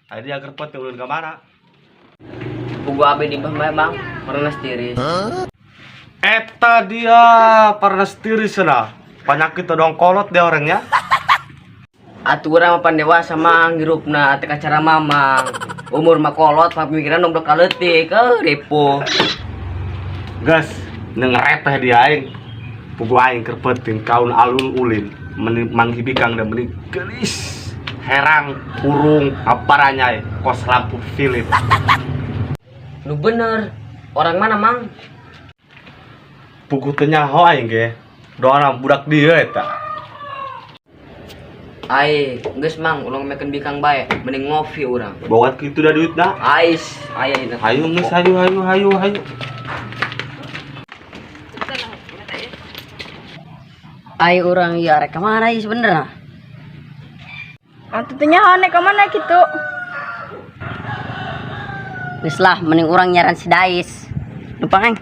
Aya dia kerpet ulun ka mana? Pugu abi di bah memang pernah tiris. Eta dia parnas tiris cenah. Penyakit dong kolot dia orangnya. Atuh urang mah pan dewasa mang hirupna teh kacara mamang. Umur mah kolot pamikiran dong kaleutik, ripuh. Gas, neng repeh dia aing. Pugu aing keur peuting kaun alun ulin meni manggih bikang dan meni gelis. Herang, urung, aparanyai, kos lampu Philip. Lu bener. Orang mana mang? Pugu teu nyaho aing ge. Doana budak dia eta. Ai, geus mang ulah ngomekeun bikang bae, mending ngopi urang. Bawa kitu da duitna. Ais, aya dina. Hayu geus hayu hayu hayu hayu. Ai urang ieu arek ka mana ieu sebenerna? Atuh teh nyaho nek ka mana kitu. Geus lah mending urang nyaran si Dais. Numpang aing.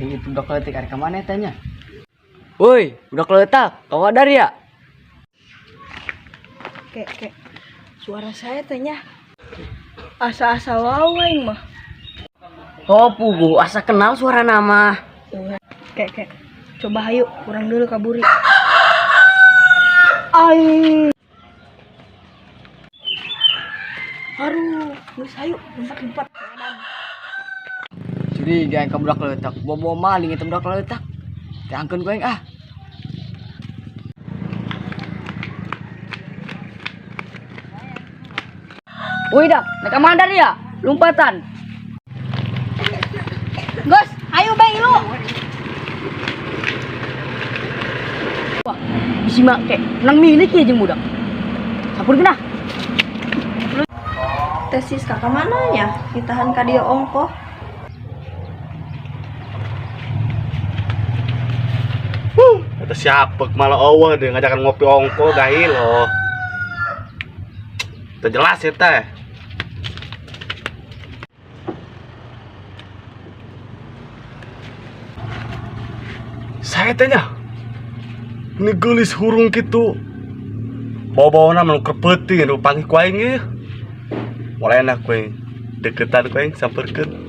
Ini budak leutik arek ka mana eta nya? Woi, budak leutak, kawadar ya? Kek kek. Suara saya tanya. Asa-asa wae aing mah. Oh pugu asa kenal suara nama. Kek kek. Coba hayu kurang dulu kaburi. Ai. Aduh, geus hayu lompat-lompat. Curiga aing ka budak leutak, bobo maling eta budak leutak. Teh angkeun ku aing ah. Woi dak, nek ka mana dia? Lompatan. Geus, hayu bae lu. Wah, bisi make nang milik ya jeung budak. Sampurkeun ah. Tesis kakak mana nya? Ditahan ka dieu ongkoh. Eta siapa malah eueuh deh ngajakan ngopi ongkoh gahil loh. Teu jelas ya teh. Saya tanya, ini gelis hurung kitu. Bawa-bawa nama nu keur peuting nu panggih ku aing ieu. Mulai enak ku aing. Deketan ku aing samperkeun.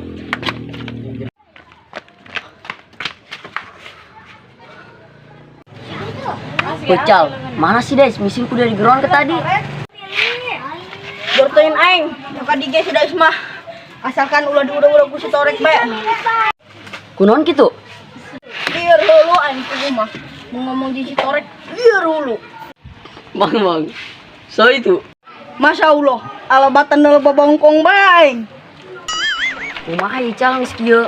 Pecal, mana sih Des? Misinku dari geron ke tadi. Jortoin aing, maka dige si Dais mah. Asalkan ulah diurang-urang ku si torek bae. Kunaon kitu? Lieur hulu aing kudu mah. Mau ngomong di si torek, lieur hulu. Mang mang. So itu. Masya Allah, alabatan dalam babangkong bae aing. Kumaha ieu cal geus kieu?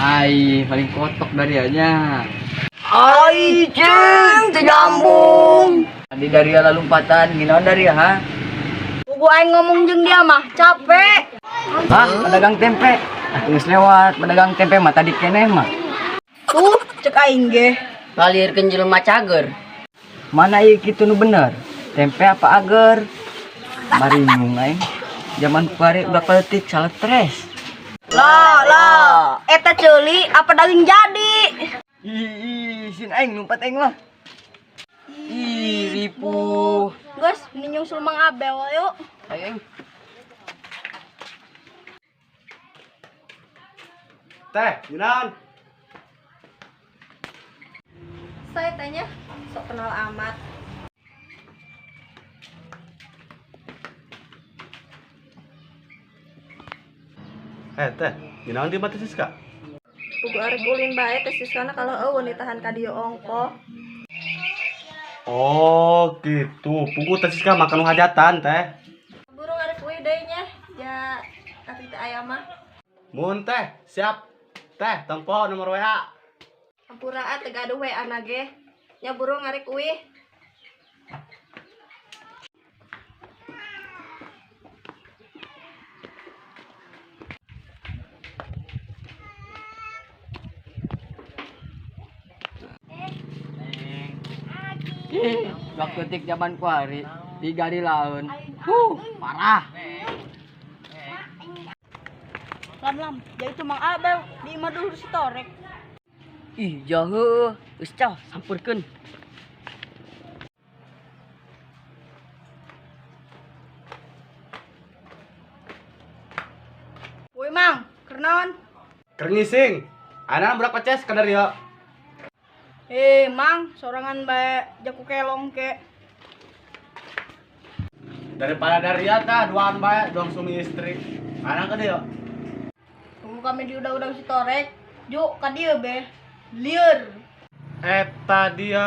Ai, paling kotok dari nya. Ai cing teu nyambung. Tadi dari ala lompatan, ginaon dari ha? Pugu aing ngomong jeung dia mah capek. Hah, pedagang tempe. Atuh geus lewat, pedagang tempe mah tadi keneh mah. Tuh, cek aing ge. Ngalirkeun jelema cager. Mana ieu kitu nu bener? Tempe apa ager? Maringung aing. Zaman kuari udah peletik salah stres. Lah, lah. Eta ceuli apa daging jadi? Ih, sin aing lompat aing mah. Ih, ripuh. Geus, mending nyusul Mang Abel yuk. Ayo aing. Teh, ginaon? Saya tanya, sok kenal amat. Teh, ginaon di mata Siska? Pugu arek ulin bae teh Siskana kalau eueun ditahan ka dieu ongkoh. Oh, gitu. Pugu teh Siska makan hajatan teh. Burung arek uih deui nya, ja atuh teh aya mah. Mun teh, siap. Teh, tempo nomor WA. Hampura teh gaduh WA na ge. Nya burung arek uih. Ih, waktu tik zaman kuari, tiga di laun. Parah. Lam lam, jadi itu Mang Abel di imah dulu si Torek. Ih, jauh. Geus cah, sampeurkeun. Woi Mang, kernaon? Keur ngising. Ana budak peces ka dieu. Eh Mang, sorangan bae jaku kelong ke. Daripada daria tah duaan bae dong suami istri. Ana ka dieu. Tunggu kami di udah-udah si Torek. Juk ka dieu be. Lieur. Eta dia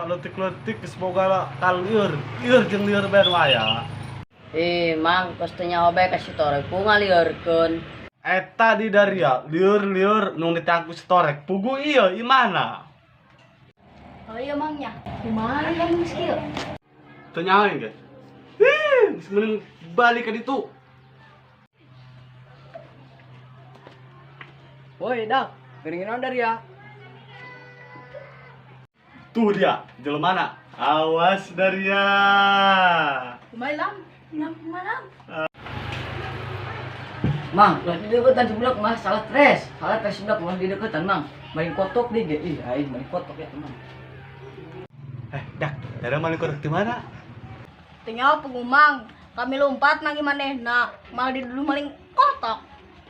leutik-leutik geus boga kalieur. Lieur jeung lieur bae nu aya. Eh, Mang, kos teu nyaho bae ka si Torek ku ngalieurkeun. Eta di daria lieur-lieur nu ditangku si Torek. Pugu ieu imana? Oh iya Mang nya. Kumaha yang geus kieu? Teu nyaho ge. Hih, geus mending balik ka ditu. Woi, dak, geuning naon dari ya? Tuh dia, jelema. Awas Daria. Kumaha lam? Lam kumaha lam? Mang, ulah dideketan sebelah mah salah tres. Salah tres sebelah mah dideketan, Mang. Main kotok deh ge. Ih, aing main kotok ya, teman. Eh, dak, Daria maling korek di mana? Teu nyaho pengumang. Kami lompat nang manehna, malah di dulu maling kotok.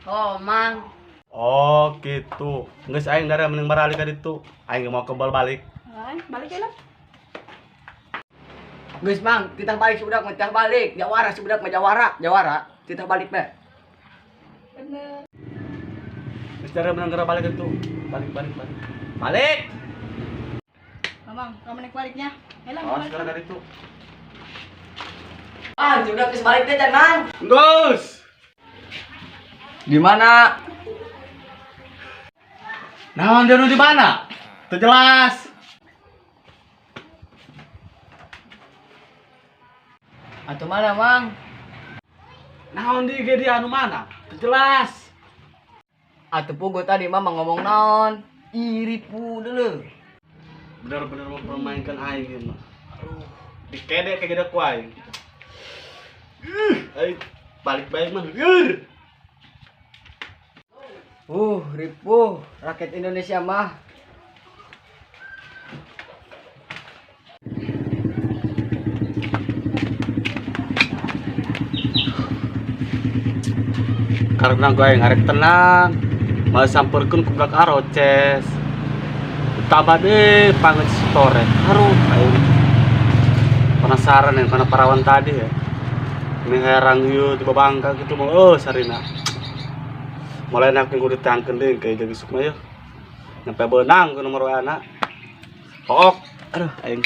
Oh, Mang. Oh, gitu. Geus aing Daria mending baralik ka ditu. Aing mau kebal balik. Ay, balik ya lam. Geus, Mang, titah balik sebudak mah titah balik. Jawara sebudak mah jawara, jawara. Titah balik bae. Bener. Geus Daria mending geura balik ka ditu. Balik, balik, balik. Balik. Mamang, kamu naik baliknya. Ayo lam. Awas balik. geura ka ditu. Ah, sudah geus balik teh, Can, Mang. Geus. Di mana? Naon dia nu di mana? Teu jelas. Atau mana, Mang? Naon di ge dia anu mana? Teu jelas. Atuh pugu tadi mama ngomong naon? Iripu dulu. Benar-benar mempermainkan aing ieu mah. Aduh, dikedek ke gede ku aing. Aing balik baik mah. Lieur. Ripuh, rakyat Indonesia mah. Karena gue yang ngarek tenang, malah samperkeun ku budak aroces. Tambah deh panggil si Torek. Aduh, aing penasaran yang karena parawan tadi ya. Ini herang ieu tiba bangka gitu mah oh sarina. Mulai nak minggu ditangkeun deui kayak jadi sukma yeuh. Nyampe beunang ke nomor anak. Pok, aduh aing.